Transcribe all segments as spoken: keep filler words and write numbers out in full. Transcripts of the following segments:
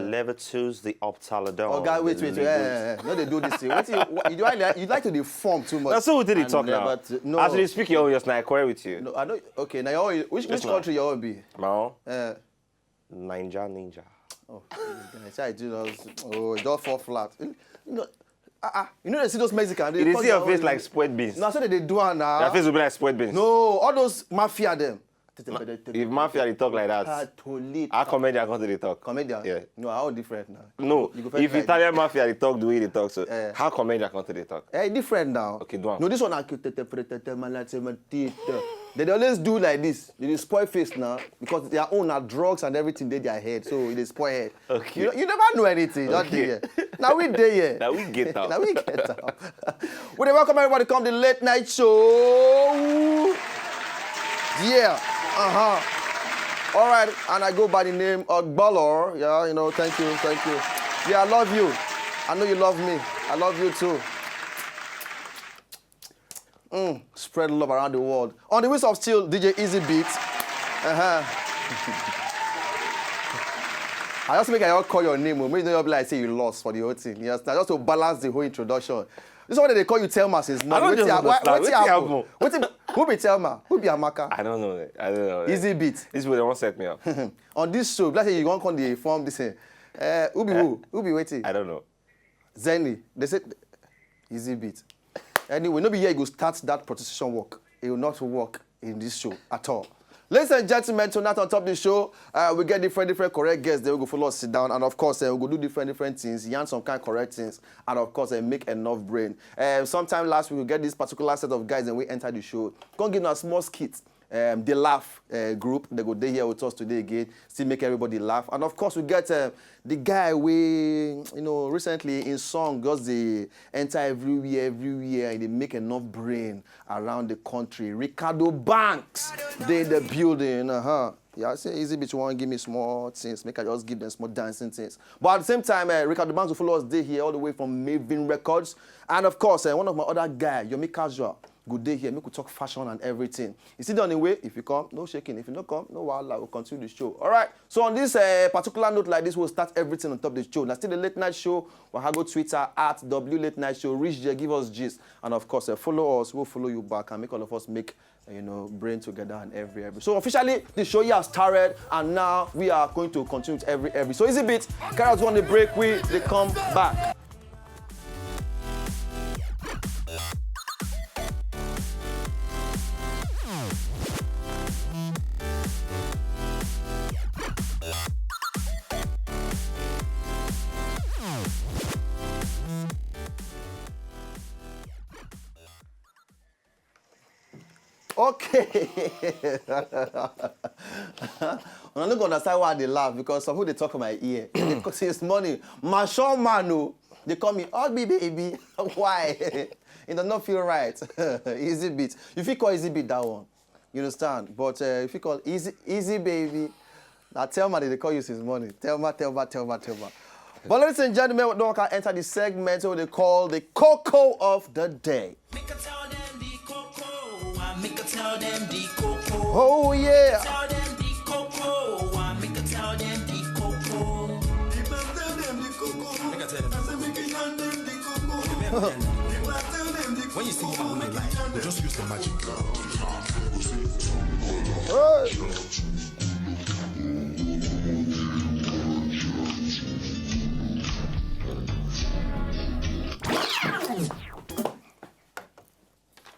Levitus the Optalodon. Oh, guy, wait, wait, wait. Eh, eh, eh. No, they do this thing. What you, what, you, like, you like to dey form too much. That's what we did talk now. No. As you speak your own, just now, I quarrel with you. No, I know. Okay, now your own, which, which country your own be? My own? Uh, Ninja Ninja. Oh, this guy. See, I do those. Oh, it don't fall flat. You know, ah, ah, you know they see those Mexicans. They dey see your face like spread beans. No, so they, they do am now. Your face will be like spread beans. No, all those mafia them. If mafia dey talk like that, how comedian come to dey talk? Comedian? Yeah. No, how different now? No, if Italian mafia dey talk the way they talk, so how comedian come to dey talk? Eh, different now. Okay, do am. No, this one na. They dey always do like this. They dey spoil face now because their own are drugs and everything dey their head, so e dey spoil head. Okay. You, you never know anything. Just dey here. Now we dey here. Now we get out. Now we get out. We dey welcome everybody come the late night show. Yeah. Uh-huh. All right, and I go by the name of Balor. Yeah, you know, thank you, thank you. Yeah, I love you. I know you love me. I love you too. Mm, spread love around the world. On the wheels of steel, D J Easy Beat. Uh-huh. I just make I all call your name, oh, make you no be like say you lost for the whole thing. You understand? Just to balance the whole introduction. This one they call you Thelma since morning. I don't just understand. Wetin happen? Who be Thelma? Who be Amaka? I don't know. I don't know. Easy Beat. This way they won't set me up. On this show, like say you wan come dey form this thing. Eh, who be who? Who be wetin? I don't know. Zenny, they say, Easy Beat. Anyway, no be here you go start that prostitution work. It will not work in this show at all. Ladies and gentlemen, tonight on top of the show, uh, we get different, different correct guests. They will go follow us sit down, and of course, uh, we go do different, different things, yarn some kind correct things, and of course, uh, make enough brain. Uh, sometime last week, we get this particular set of guys, and we enter the show. Come give us a small skit. Um, the Laugh uh, group, they go dey here with us today again, still make everybody laugh. And of course, we get uh, the guy we, you know, recently in song, just dey enter everywhere, everywhere, and they make enough brain around the country. Ricardo Banks, they in the building, uh-huh. Yeah, I say Easy Beat, you want to give me small things, make I just give them small dancing things. But at the same time, uh, Ricardo Banks will follow us day here all the way from Maven Records. And of course, uh, one of my other guy, Yomi Casual, good day here, make we talk fashion and everything. You see on the way, if you come, no shaking. If you no come, no wahala, we'll continue the show. All right, so on this uh, particular note like this, we'll start everything on top of the show. Now, still the late night show, we'll go Twitter at W Late Night Show, reach there, give us gist. And of course, uh, follow us, we'll follow you back and make all of us make you know, brain together and every every. So officially, the show here has started, and now we are going to continue with every every. So Easy Beat, carry us on the break. We they come back. Okay. Una no go understand why I dey laugh because some people dey talk for my ear. Because it's money. My sure man, oh, they call me ugly baby. Why? It does not feel right. Easy Beat. You fit call Easy Beat that one. You understand? But uh, if you call Easy Easy Baby, now Thelma they call you since morning. Thelma, Thelma, Thelma, Thelma. But ladies and gentlemen, we don't can enter the segment what they call the cocoa of the day. Make I tell them the cocoa, I make I tell them the cocoa. Oh yeah. Tell them the cocoa, I make I tell them the cocoa. If I tell them the cocoa, make I tell them. I say make I tell them the cocoa. If I tell them the cocoa, when you see what I like, you just use the magic. Hey.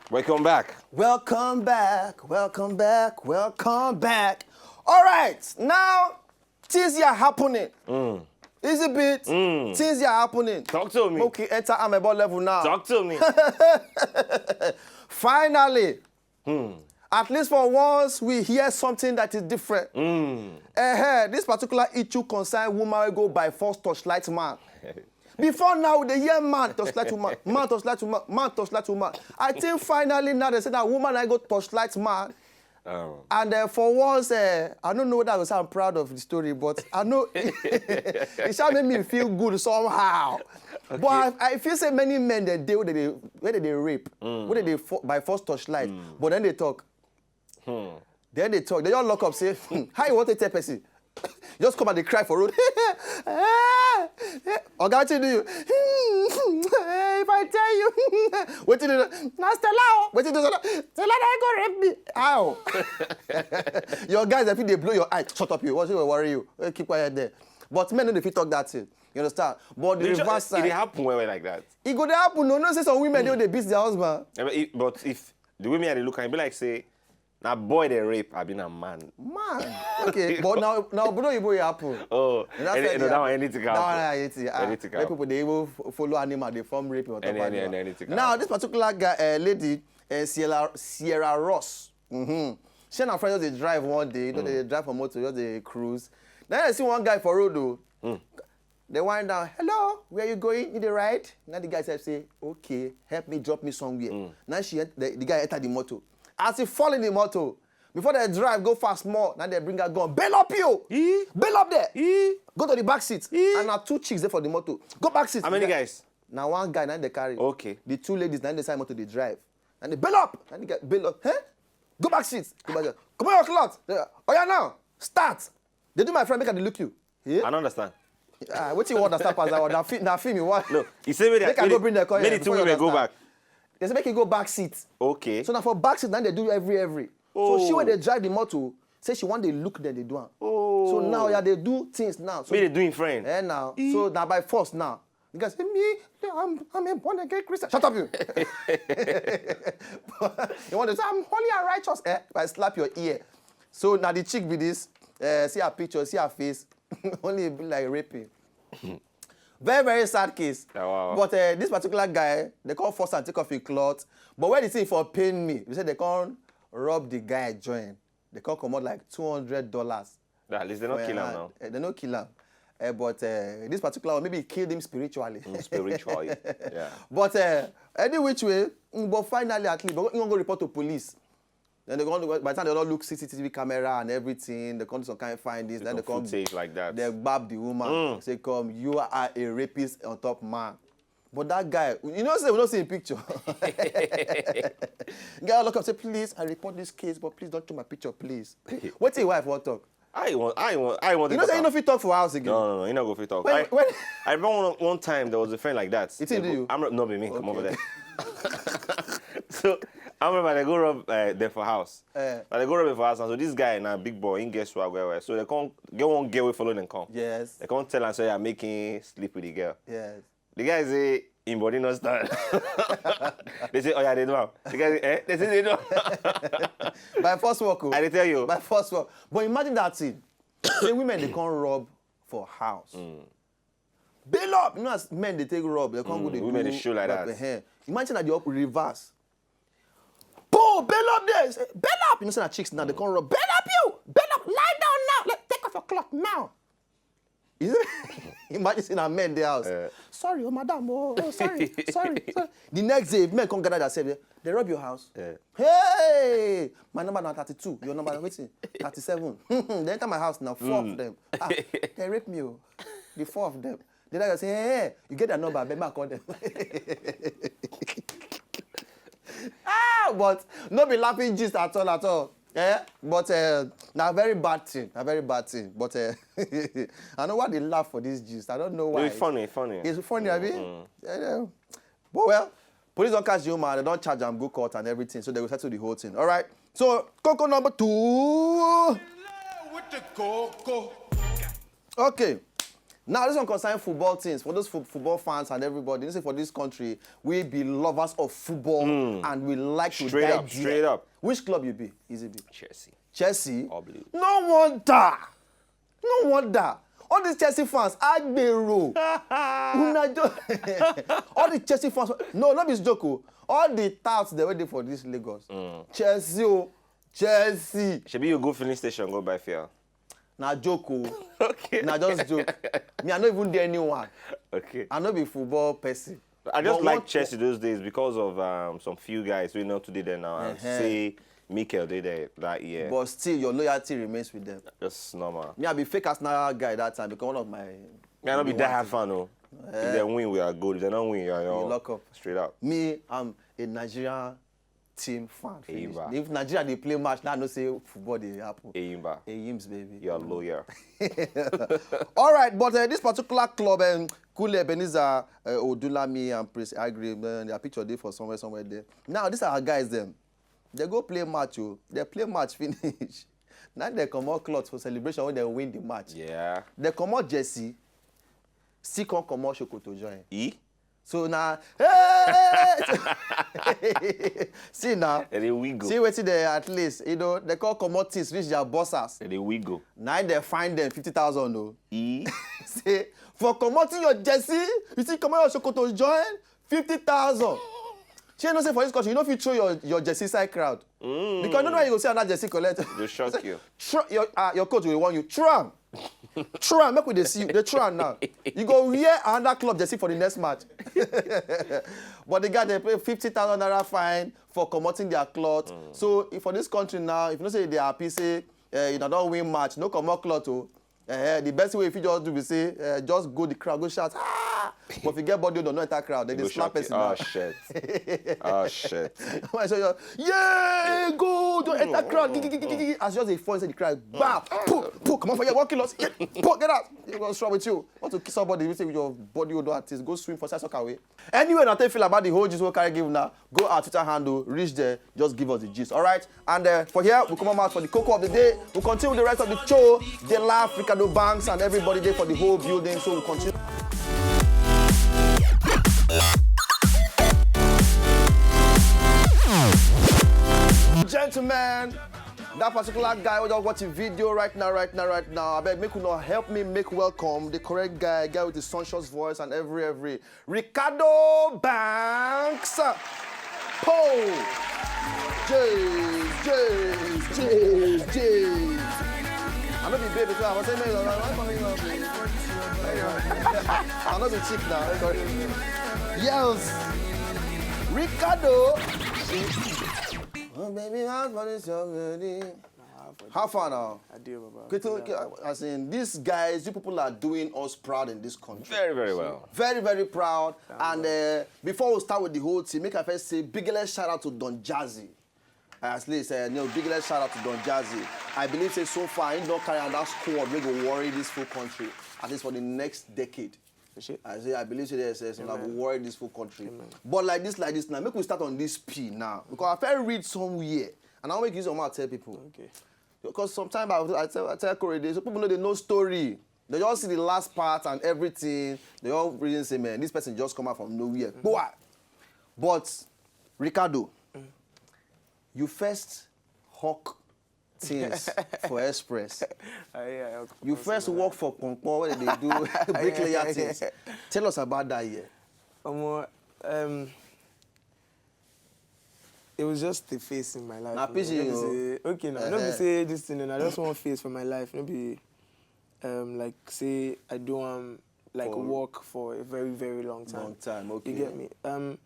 Welcome back. Welcome back. Welcome back. Welcome back. All right. Now, things are happening. Mm. Easy Beat. Mm. Things are happening. Talk to me. Okay, enter amebo level now. Talk to me. Finally, hmm. At least for once, we hear something that is different. Mm. Uh-huh. This particular issue concern woman wey go by force torchlight man. Before now, we dey hear man torchlight woman, man torchlight woman, man torchlight woman. I think finally now they say that woman I go torchlight man. And uh, for once, uh, I don't know whether I was I'm proud of the story, but I know it shall make me feel good somehow. Okay. But I, I feel say many men that they where they where they rape, mm. where they for, by force torchlight, mm. but then they talk. Hmm. Then they talk. They all lock up. Say, hmm, how you want to tell person? Just come and they cry for road. Oga, wetin do you? If I tell you, wetin do you? Na Stella o. Wetin do Stella? Stella na go rape me. How? Your guys, if they blow your eye, shut up you. What should worry you? Keep quiet there. But men no dey fit talk that thing. You understand? But the reverse side, it happen well like that. It go dey happen. No, no, say some women dey beat their husband. But if the women are looking, be like say, na boy dey rape, I be na man. Man. Okay, but now now obodo oyibo e happen. Oh, and that's any, why no, they that one happen. Anything can That one happen. I hate it. Ah, anything can where happen. People dey even f- follow animal, they form rape on top Any, any, animal. Any, anything can Now happen. This particular guy, uh, lady, uh, Sierra Sierra Ross. Mm-hmm. She and her friend just dey drive one day. You know, they drive for motor, just dey cruise. Then I see one guy for road though. They wind down. Hello, where you going? You dey ride? Now the guy sef say, okay, help me drop me somewhere. Now she ent- the, the guy enter the motor. As he fall in the motor, before they drive go fast more, now they bring a gun. Bail up you. Bail up there. Go to the back seat. And now two chicks there for the motor. Go back seat. How many guys? Now one guy now they carry. Okay. The two ladies now they side motor they drive. And they bail up. And they get bail up. Huh? Go back seat. Go back seat. Come on, your cloth. Oh yeah, now start. They do my friend make I dey look you. Yeah? I don't understand. Ah, what you want understand pass that one? Na fi- na film you want. No, he say make Make I they go bring the car make here the two before you women go understand. Back. They say make you go back seat. Okay. So now for back seat now they do every every. So she Oh. When they drive the motor, say she want they look then they do am. Oh. So now yeah they do things now. So Make they do in friend. Eh now. So now by force now. The guy say me, I'm I'm a born again Christian. Shut up you. You want to say I'm holy and righteous? Eh? If I slap your ear. So now the chick be this. Uh, see her picture, see her face. Only be like raping. Very very sad case. Yeah, wow. But uh, this particular guy, they call force and take off his cloth. But where the thing for pain me, we said they can't rob the guy join. They can't come out like two hundred dollars. At least they don't kill him now. Eh, they don't kill him. Uh, but uh, this particular one, maybe he killed him spiritually. Mm, spiritually, yeah. But uh, any which way, mm, but finally at least, but you gonna go report to police. Then they gonna by the time they don't look C C T V camera and everything, they come do some kind of findings. Then they come footage like that. They gbab the woman. Mm. Say, come, you are a rapist on top man. But that guy, you know, say we don't see in picture. Guy look up, say, please, I report this case, but please don't take my picture, please. What your wife want talk? I want, I want, I want. You know, say you know if you talk for house again. No, no, no, you not go fit talk. When, I, when I remember one, one time there was a friend like that. It's in you. I'm not be me. Come over there. So I remember they go rob uh, there for house. Uh, but they go rob it for house, and so this guy now big boy, he gets swag well, well. So they can't get one girl we follow them come. Yes. They can't tell and say I'm making sleep with the girl. Yes. The guy say him body not stand. They say, oh yeah, they do am. The guy say, eh? They say they do am. By force work. Oh. I dey tell you. By force work. But imagine that thing. Say women they can't rob for house. Mm. Bail up. You know as men they take rob, they can't mm, go they women do they show like that. Hair. Imagine that you up reverse. Boom, bail up there. Say, bail up. You know say that chicks now they can't rob. Bail up you. Bail up. Lie down now. Let take off your cloth now. Imagine seeing a man in the house. Uh, sorry, oh madam, oh, oh sorry, sorry, sorry. The next day, men come gather themselves. They rob your house. Uh, hey, my number now thirty-two. Your number waiting thirty-seven. They enter my house now. Four mm. of them. Ah, they rape me. Oh. The four of them. They like say, hey, hey, you get their number, but I call them. Ah, but no be laughing gist at all, at all. Eh? But uh, now very bad thing, a very bad thing. But uh, I know why they laugh for this gist. I don't know why. It's funny, funny. It's funny, mm, I mean. Mm. Yeah, yeah. But well, police don't catch the woman, they don't charge them, go court and everything. So they will settle the whole thing. All right. So, coco number two. With the coco. Okay. Now, this one concern football things. For those fo- football fans and everybody, you see, for this country, we be lovers of football mm. and we like straight to die up, there. Straight up. Which club you be? Is it be? Chelsea. Chelsea? All blue. No wonder. No wonder. All these Chelsea fans, Agbero. All the Chelsea fans. No, not this joke. Oh. All the touts they waiting for this Lagos. Mm. Chelsea. Oh. Chelsea. Should be you go filling station, go buy fuel. Na joke o. Okay. Na just joke. Me, I no even dey anyone. Okay. I no be football person. I just But like one- Chelsea those days because of um, some few guys we know today there now. And Uh-huh. Say Mikel did there that year. But still, your loyalty remains with them. Just normal. Me, I be fake Arsenal guy that time because one of my. Me, I not be they die hard want fan, no. If they win, we are good. If they don't win, you are You young. Lock up. Straight up. Me, I'm a Nigerian team fan. Finish. Eyimba. If Nigeria they play match, now I know say football they happen. Eyimba. Eyims, baby. You're loyal. All right, but uh, this particular club, um, Kule Ebenezer, uh, Odulami and Prince Agri, man, their picture there for somewhere, somewhere there. Now, these are our guys, them. They go play match, oh. They play match finish. Now they come out cloth for celebration when they win the match. Yeah. They come out jersey, still come come out Shokoto join. E? So now, hey! See now. And they wiggle. See what they at least, you know, they call come out things reach their bosses. And they wiggle. Now they find them fifty thousand, though. E? Say, for commoting your jersey, you see, comot your Shokoto join, fifty thousand. Shey you know say for this country, you no fit throw your, your jersey side crowd. Because no know you go see another jersey collect. They shock you. Throw your, uh, your coach will warn you. Throw am. Throw am, make we dey see you. They throw am now. You go wear another club jersey for the next match. But the guy, they pay fifty thousand naira fine for commoting their cloth. So if for this country now, if you know say they happy, say, uh, you don't win match, no comot cloth, oh. Uh, the best way if you just do be say, uh, just go the crowd, go shout, ah! But if you get body odor, no enter crowd, they They dey go slap shock you. person Oh, now. Shit. Oh, shit. When I say, yeah, go, don't enter crowd. Gigi, gigi, gigi. As just a phone say the crowd, bah, poo, poo, come on for here, one kilo. Poo, get out. What's wrong with you? Want to kiss somebody? You say with your body odor artist, go swim for side soccer way. Anyway, now take feel about the whole gist we carry give now. Go our Twitter handle, reach there, just give us the gist. All right. And uh, for here, we come out for the cocoa of the day. We continue with the rest of the show. They laugh, Ricardo Banks, and everybody there for the whole building. So we continue. Gentlemen, that particular guy who just watch a video right now, right now, right now. I beg, make you not help me make welcome the correct guy, guy with the sumptuous voice and every, every. Ricardo Banks. Po. James, James, James, James. I know the baby, so I was saying, I know the chick now. Yes. Ricardo. Oh, baby, how far is your wedding? How far now? I do, Baba. Quickly, as in, these guys, you people are doing us proud in this country. Very, very well. Very, very proud. And uh, before we start with the whole thing, make I first say biggest shout out to Don Jazzy. At least, uh, you know, biggest shout out to Don Jazzy. I believe say so far, he don't carry on that squad. We go worry this full country at least for the next decade. Appreciate. I say I believe say yes, yes, and I go worry this full country. But like this, like this now, make we start on this P now because I first read somewhere, and I want make use of my tell people. Okay. Because sometimes I, I tell I tell Corey this, so people know they know story. They just see the last part and everything. They all reason say, man, this person just come out from nowhere. Boy. But Ricardo, you first hawk things for Express. Uh, yeah, You first work for Pompo where they do bricklayer things. Tell us about that year. Um, um, it was just the phase in my life. Na You know. pity No be o. say, okay, now, no be say this thing, and I just want phase for my life. No be um, like say I do um like For work for a very, very long time. Long time, okay. You get me? Um,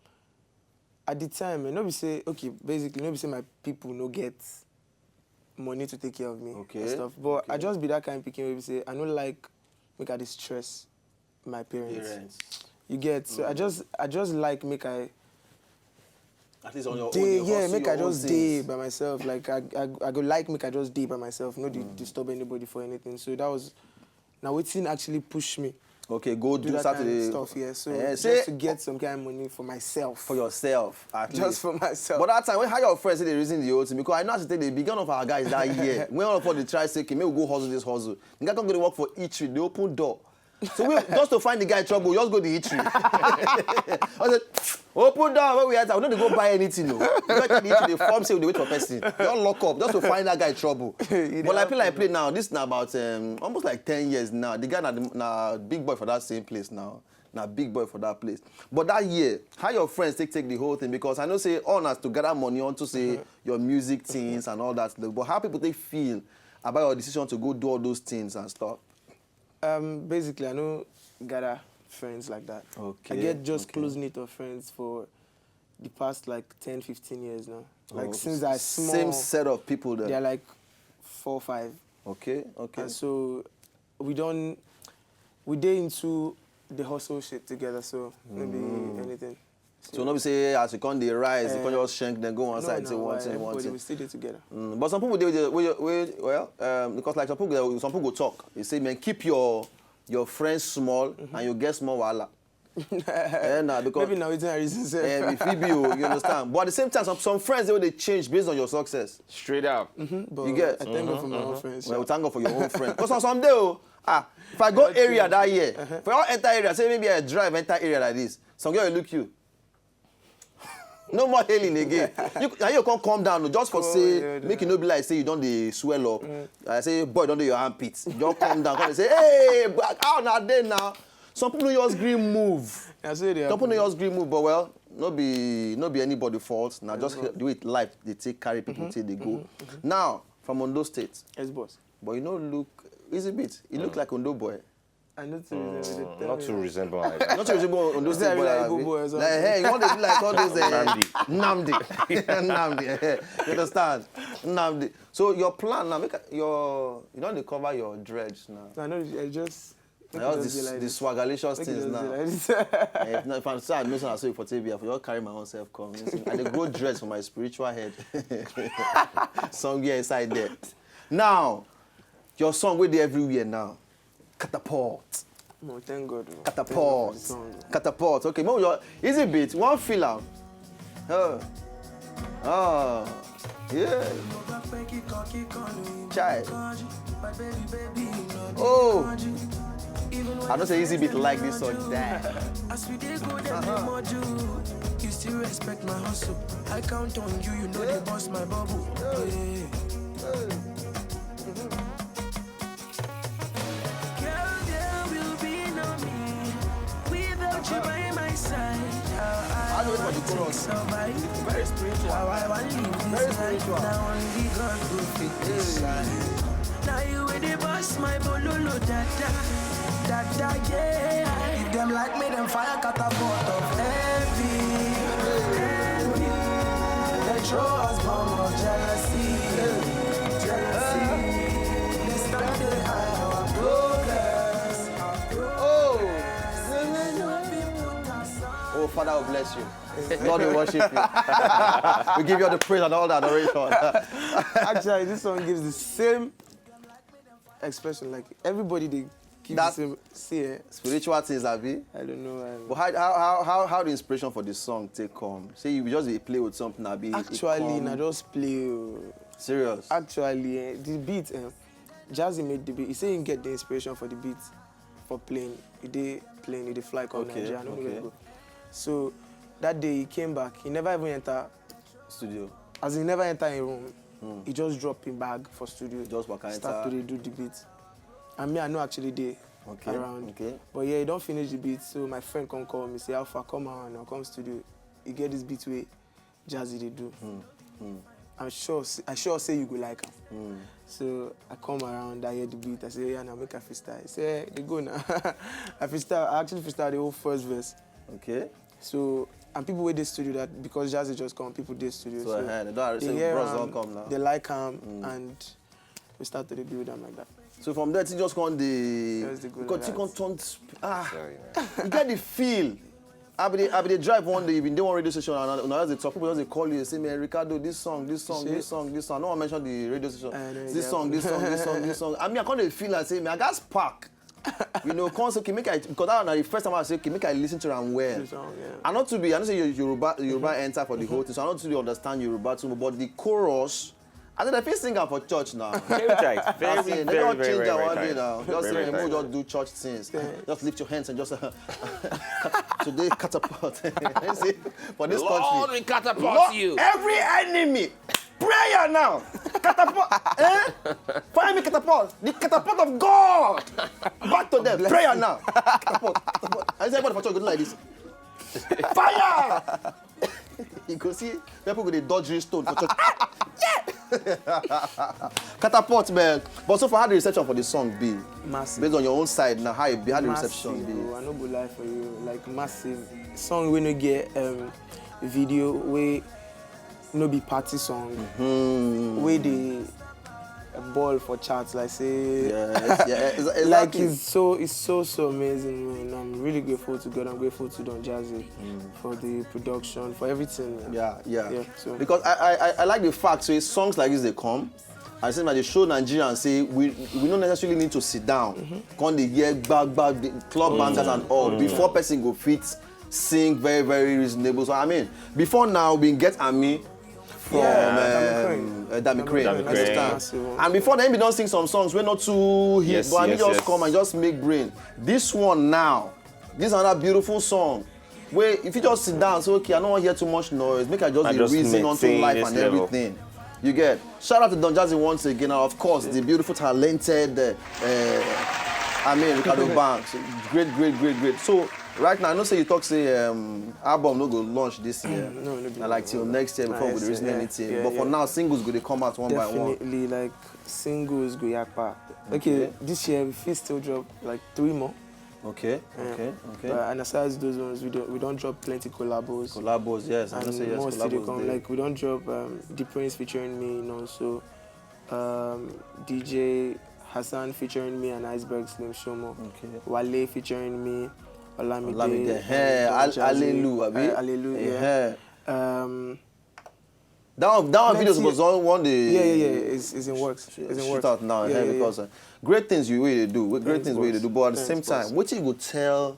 at the time, eh, no be say, okay, basically, no be say my people no get money to take care of me Okay, and stuff. But I just be that kind of pikin wey be say I no like make I dey stress my parents. Parents. You get? So I just I just like make I At least on your dey, own. yeah, make I just dey by myself. Like I, I, I go like make I just dey by myself, no dey disturb anybody for anything. So that was now wetin actually push me Okay, go do do that kind of Saturday stuff. Yeah, so Eh, just say to get some kind of money for myself. For yourself, at Just least. For myself. But that time, when how your friends say they reason the whole thing, because I know as they begin of our guys that year. When all of us dey try say, okay, make we go hustle this hustle. The guy come go dey work for eatery, the open door. So we just to find the guy trouble, just go the eatery. I said, open door when we enter, we no dey go buy anything. No, we enter the eatery, they form say we dey wait for person. Just lock up, just to find that guy trouble. But like play like play now, this na about um, almost like ten years now. The guy na, the, na big boy for that same place now. Na big boy for that place. But that year, how your friends take take the whole thing? Because I know say all na to gather money onto say your music things and all that. But how people take feel about your decision to go do all those things and stuff? Um, basically, I no gather friends like that. Okay, I get just okay. close knit of friends for the past like ten, fifteen years now. Like Oh, since I small, Same set of people they're there. Like four, five, Okay, okay. And so we don't we dey into the hustle shit together. So maybe anything. So no be say as you come dey rise, you come Eh, just shank them go one No, side, no, say one why? thing, one Everybody thing. We still dey together. Mm, but some people dey, dey wey, wey, well, um, because like some people, dey, some people go talk. They say, man, keep your your friends small and you get small wahala. Eh, nah, because Maybe now it's a reason. eh, if you be, oh, you understand. But at the same time, some, some friends they will change based on your success. Straight up. But You get? I thank God for my own friends. Well, Sha. Thank God for your own friend. Because some, some day, oh, ah, if I go Not area true. That year, if I wan enter area, say maybe I drive enter area like this, some girl will look you. No more hailing again. You, now you can't come down just for Oh, say yeah, yeah. Make it no be like say you don't dey swell up. I say boy don't do your armpits. You don't come down. Come say hey, how na dey now? Some people no just gree move. I say they Some people happen. No just gree move, but well, no be no be anybody fault. Now just the way life they take carry people take they go. Now from Ondo State, Yes, boss. But you know look easy bit. You look like Ondo boy. I know too. Not to resemble. Not to resemble Ondo Is State that boy. like Abi? Igbo boy or something? Like hey, you want to be like all those uh, Nnamdi. Nnamdi. Nnamdi. Eh, you understand? Nnamdi. So your plan now, make a- your you don't dey cover your dreads now. I know. I just. I Make it just just be this, like this this. Swagalicious Make it things just be now. Like this. Eh, if, not, if I'm sad, no, I say for T V, I for just carry my own self come. You see, I dey grow dreads for my spiritual head. Somewhere inside there. Now, your song wey dey everywhere now. Catapult. No, thank God. Oh. Catapult. Thank God for the song. Catapult. Okay, mo your easy beat. One feel am. Oh. Oh. Yeah. Child. Oh. I know say easy beat like this song. Damn. As we dey go, dem dey mojo. You still respect my hustle. I count on you, you know they bust my bubble. Yeah. Girl, there will be no me without you by my side. I know it's for the chorus. Survive. Very spiritual. How I want live this Very life. spiritual. Now only God will fit this life. Now you with the boss, my bololo dada, dada, yeah. If them like me, them fire catapult of envy, envy. They throw us bomb of jealousy, jealousy. They start to hide our progress, our progress. Oh. Oh, Father will bless you. Lord will worship you. We give you all the praise and all the adoration. Actually, this song gives the same expression. Like everybody, they give That- the same. See, eh? Spiritual things, Abi. I don't know. But how how how how, how the inspiration for this song take come? Say you just dey play with something, Abi. It Actually, come- na just play. Oh. Serious. Actually, eh, the beat, eh, Jazzy made the beat. He say he get the inspiration for the beat for playing. He dey playing, he dey fly come Okay, Nigeria. I don't know where okay. he go. So that day he came back. He never even enter Studio. As he never enter a room, he just drop him bag for studio. Just waka Start to enter. Dey do the beat. And me, I know actually dey Okay. around. Okay. But yeah, he don't finish the beat, so my friend come call me, say, "Alpha, come around, now come studio. You get this beat way, Jazzy they do. I'm sure, s- I sure say you go like him." So I come around, I hear the beat, I say, "Yeah, now make a freestyle." He say, "They go now." I freestyle, I actually freestyle the whole first verse. Okay. So and people wey dey studio that because Jazzy just come, people dey studio. So, eh, they don already say hear bros am, don come now. They like am and we start to dey build am like that. So from there, thing just come the Just dey go because like thing come that. turn sp- ah, Sorry, man. you get the feel. I be dey, I be dey drive one day, you been dey one radio station and una just dey talk, people just dey call you, say, "Man, Ricardo, this song, this song, Shey. This song, this song." I no wan mention the radio station. Eh, no, This yeah. Song, this song, this song, this song. I mean, I come dey feel and say, "Man, I gats pack." You know, come say, "Okay, make I," because that na the first time I say, "Okay, make I listen to am well." This song, yeah. I not to be, I know say your Yoruba, Yoruba enter for the whole thing, so I not to understand Yoruba too much, but the chorus, I think I fit sing am for church now. Very tight. Very, That's very, it. Very, They don't very, change very, am one tight. Day now. Just Very, say, very "Make we tight. Just do church things. Just lift your hands and just today catapult." You see, for this Lord, country, we catapult Lord, you. Every enemy, prayer now. Catapult. Eh? Fire me catapult. The catapult of God. Back to them. Prayer now. Catapult. Catapult. I say everybody for church go do like this. Fire. You go see people go dey dodge stone for church. Ah, yeah. Catapult, man. But so far, how the reception for the song be? Massive. Based on your own side now, how it be? How the reception Massive, be? Oh, I no go lie for you. Like massive song wey no get um video, wey no be party song. Hmm. Wey dey ball for charts, like say Yes, yeah, ex- exactly. Like it's so it's so so amazing, man. I'm really grateful to God. I'm grateful to Don Jazzy for the production, for everything, man. Yeah, yeah. Yeah, so- Because I, I, I- I like the fact, so if songs like this they come, I say, man, they show Nigerians say we we don't necessarily need to sit down. Mm-hmm. Come the year back back the club bangers and all before person go fit sing very very reasonable. So I mean, before now we get Ami from Yeah, Dami um, Crane. uh, Dami Crane. Dami Crane. Understand? Massive one. And before then, we don't sing some songs we're not too hit, Yes, but Ami yes, just yes. come and just make brain. This one now, this is another beautiful song. Where if you just sit down, say, okay, I don't want to hear too much noise. Make I just I dey just reason onto maintain life this and level. Everything. You get. Shout out to Don Jazzy once again, and of course the beautiful, talented, uh, uh, I mean, Ricardo Banks. Great, great, great, great. So right now, I know say you talk say um, album no go launch this year. No, no be Na like till next year before we Yes, reason yeah, anything. yeah, But for yeah. Now, singles go dey come out one by one. Definitely, like singles go yakpa. Okay, this year we fit still drop like three more. Okay, Yeah. okay, okay. But and aside those ones, we don't we don't drop plenty collabos. Collabos, yes. I know And say yes. more still dey Collabos come. dey. Like we don't drop um, the Prince featuring me, you know. So um, D J Hassan featuring me and Iceberg Slim Shomo. Okay. Wale featuring me. Olamide. Olamide, and hey, Don Al- Jazzy. Alelu, abi? Uh, Alelu, yeah. Yeah. Um, That one, that one video Plenty- was on one day. yeah, yeah, yeah. It's, it's in works. It's in Shoot works. out now, Yeah, eh, yeah, yeah. Because uh, great things you really do. Great Thanks, things we really boss. Do. But at the same Thanks, boss. Time, what you go tell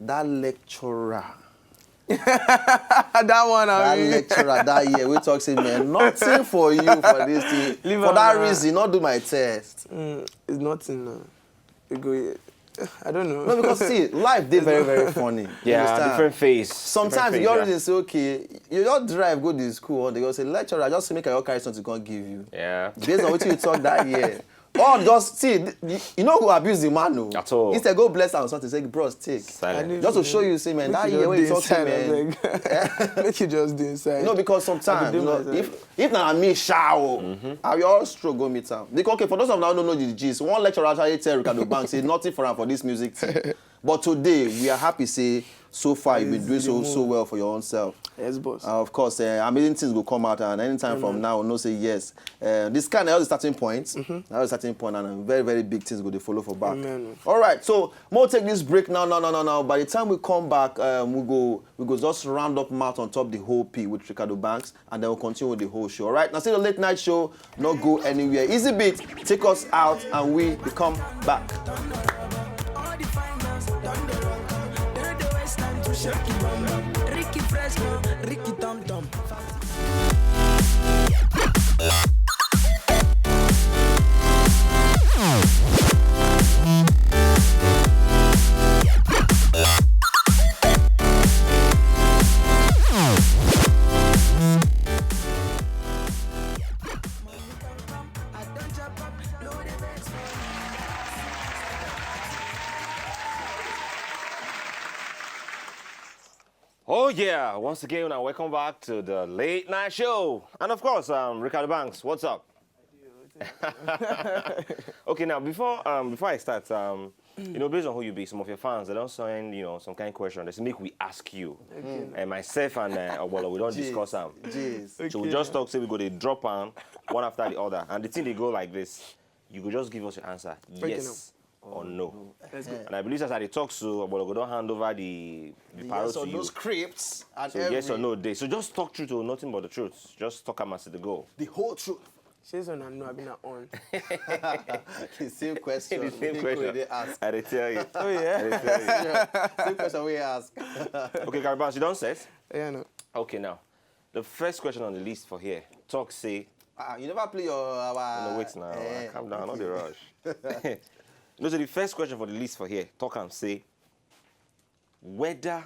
that lecturer? That one, That I mean. Lecturer that year we talk say, man, nothing for you for this thing. Leave For am that na. Reason, not do my test. Mm, it's nothing. No. It go. I don't know. No, because see, life dey very very funny. You Yeah, understand? Different phase. Sometimes Different you phase, already say, okay, you just drive go to school, and they go say, lecturer, just make your carry something come give you. Yeah. Based on what you talk that year. Or just see, you, you know who abuse the man, no. At all. Instead, go bless am or something. Say, bros, take. Silent. Just to show you, say, man, that year when you talk to me, Make you just dey inside. No, because sometimes, I you dey know, do myself. if if na me shower, I will all struggle meet am. Because, okay, for those of you who don't know the gist, one lecturer actually tell Ricardo Banks say nothing for am for this music thing. But today we are happy say so far you've been doing so so well for your own self. Yes, boss. Uh, of course, uh, amazing things will come out, and anytime from now, we'll know say yes. Uh, this kind of the starting point, now the starting point, and uh, very very big things go to follow for back. Amen. All right, so we'll take this break now, now, now, now, now. By the time we come back, um, we go we go just round up mouth on top the whole P with Ricardo Banks, and then we'll continue with the whole show. All right, now see the late night show. Not go anywhere. Easy beat, take us out, and we will come back. All the fine girls done the rock. They know the waste time to shake it, bum, bum. Ricky Fresh, man, Ricky Tom Tom. Oh yeah! Once again, now welcome back to the late night show, and of course, um, Ricardo Banks. What's up? Okay, now before um, before I start, um, you know, based on who you be, some of your fans they don't send you know some kind of question. They say make we ask you, and myself and uh, Obolo, we don't discuss them. Jeez. So we just talk, say we go to drop on one after the other, and the thing they go like this. You go just give us your answer, yes or no. Let's go. And I believe as I dey talk so, Obolo go don't hand over the the parrot Yes or to no you. Scripts and So every, yes or no day. So just talk truth or nothing but the truth. Just talk am as the goal. The whole truth. She's on and no, I've been on. The same question. The same Make question. we dey ask. I dey tell you. Oh yeah. I dey tell you. Same question we ask. Okay, Carabas, you don't set? Yeah, no. Okay, now the first question on the list for here. Talk say. Ah, you never play your our. No, wait now. Eh, Calm down. Not the rush. No, so the first question for the list for here. Talk and say whether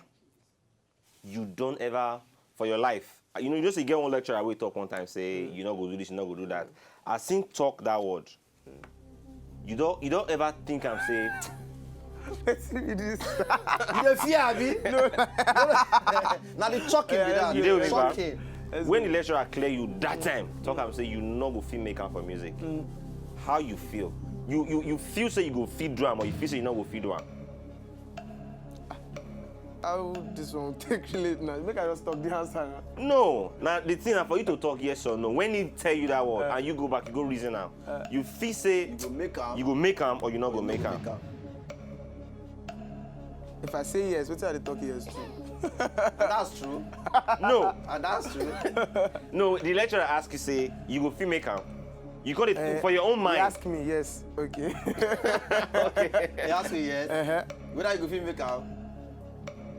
you don't ever for your life. You know, you just get one lecturer we talk one time say you not go do this, you not go do that. I think talk that word. You don't you don't ever think and say Let's see this. You dey fear, abi? No. Now the talking be that. You dey with me, ba? Talking. Let's When go. The lecturer clear you that time, talk am say you no go fit make am for music. How you feel? You you you feel say you go fit do am, or you feel say you no go fit do am? How this one take relate now? Make I just talk the answer now. No. Now the thing na for you to talk yes or no. When he tell you that word Uh. and you go back, you go reason now. Uh. You feel say You go make am. you go make am or you no go make am. If I say yes, wetin I dey talk yes to? And that's true. No. And that's true. No. The lecturer ask you say you go fit make am. You got it Eh, for your own He mind. Ask me yes. Okay. He ask me yes. Uh-huh. Whether you go fit make am.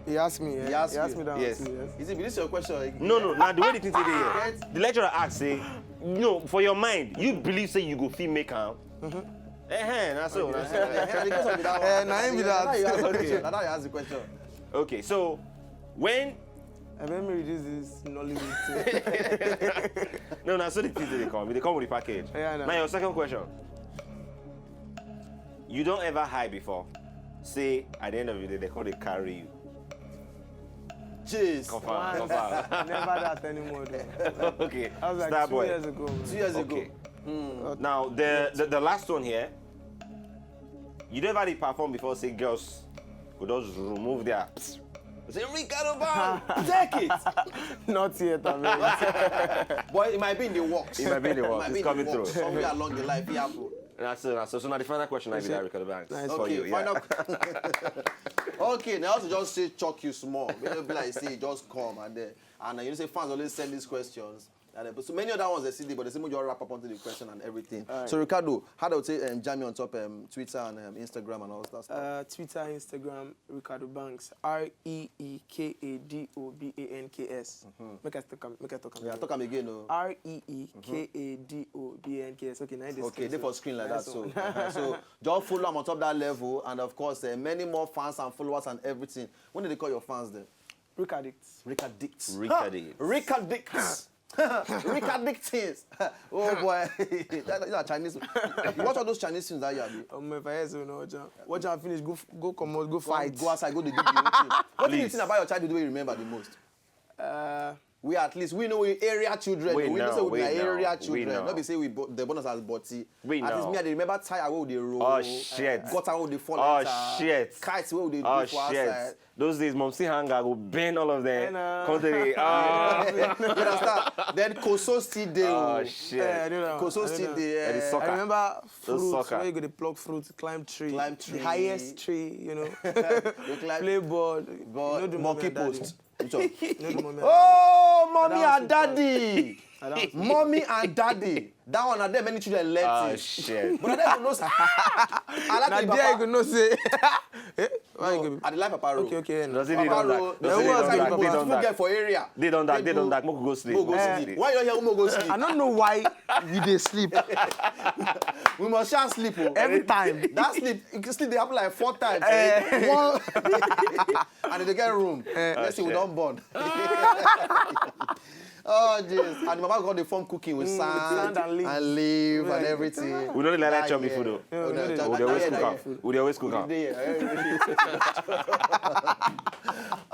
He asked me. Yeah. He asked he asked you. me that. Yes. Yes. Is it this your question? No, no. Now the way the thing take dey here, Yes. The lecturer ask say, no, for your mind, you believe say you go fit make am. Eh, eh, na so, na so. Eh, because of that one. Eh, na him be that. Now you ask the Okay. question. Now you ask the question. Okay, so when I bet me reduce this Nollywood thing. No, na so the things dey come. They come with the package. Yeah, I know. Now your second question. You don't ever high before. Say at the end of the day, they call they carry you. Jeez. Confirm, Once. confirm. Never that anymore though. Okay, That was like star two boy. years ago. Man. Two years Okay. ago. Now the, the the last one here. You never dey perform before. Say girls go just remove their. Say Ricardo Bang, take it. Not yet, I mean. But it might be in the works. It might be in the works. Might be It's in coming the works. Through. Somewhere along the line, it happen. That's so. That's so. So now the final question might be that Ricardo Banks Nice. for Okay, you. Yeah. final. Okay, now to just say chuck you small. You know, be like say just come and then and uh, you know say fans always send these questions. And uh, so many other ones they see, but they say we just wrap up onto the question and everything. Alright. So Ricardo, how do you say um, jam you on top um, Twitter and um, Instagram and all that stuff? Uh, Twitter, Instagram, Ricardo Banks, R E E K A D O B A N K S. Make I talk am. Make I talk am. Yeah, talk am again, no. R E E K A D O B A N K S. Okay, now this Okay, they for screen like that. Nice So, one. uh-huh. So just follow am on top that level, and of course, uh, many more fans and followers and everything. What do they call your fans then? Rick addicts. Rick addicts. Rick addicts. Rick addicts. Rick addictings. Oh boy, that, that's a Chinese. You watch all those Chinese things that you have. Um, if I hear so, no, watch am. Watch am finish. Go f- go come out. Go Go, fight. go outside, go the do the thing. What do you Please. think about your childhood wey you remember the most? Uh, We at least we know we area children. We We know know, say we we na know, area we children. know. Not be say we bo- they born us as body. We At least know. Me, I dey remember tire wey we dey roll. Oh, shit. Gutter wey we dey fall Oh, enter. Shit. Kites wey we dey Oh do for shit! outside. Those days, Momsi Hanger go bend all of them. Hey, nah. Come to the oh. You understand? Then Koso still dey. Oh Oh. Shit! Yeah, I do that. Koso I do still that. dey. Eddie eh, Soccer. I remember fruits Soccer. Where you go to pluck fruit, climb tree, Climb the tree. Highest tree, you know, You climb- play ball. But You know the monkey mommy and daddy. Post. Which one? You know the mommy. And Oh, mommy That and was so daddy. That was so Mommy and daddy. That one, na there many children learn Ah things. Shit! But I don't know. I like Na the there you papa. go know say. Eh? Why you No, go? I dey like papa roll. Okay, okay. No. Does it Papa don't roll. that? Does Then it who don't else that? get They papa? don't People that. get for area. They don't that. They People don't that. Make we go sleep. Mo go Eh. sleep. Why you hear mo go sleep? I don't know why we dey sleep. We must share sleep. Oh. Every time. That sleep, you can sleep. They happen like four times. Eh. Eh? One. And they get room. Let's see, we shit. Don't born. Oh jeez. And the mama got the form cooking with Mm, sand, sand and leaves. and leaf and Yeah. everything. We don't like that That chop year. food though. No, Oh, no, no, no. chop- We dey always that cook year, am. We dey always cook am. That year.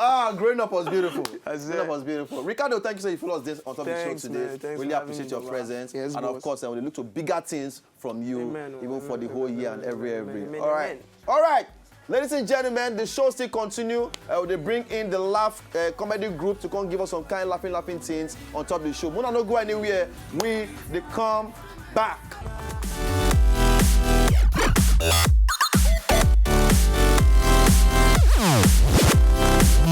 Ah, growing up was beautiful. That's Growing up it. Was beautiful. Ricardo, thank you so you follow us this on top of the show Thanks, today. Man. Thanks Really for having appreciate me, your Baba. Presence. Yes, And boss. Of course, uh, we look to bigger things from you, Amen, even for the amen, whole amen, year and amen, every amen, every. amen, All right. amen. All right. Ladies and gentlemen, the show still continue. Uh, they bring in the Laugh uh, Comedy Group to come give us some kind of laughing, laughing things on top of the show. Muna no go anywhere. We they come back.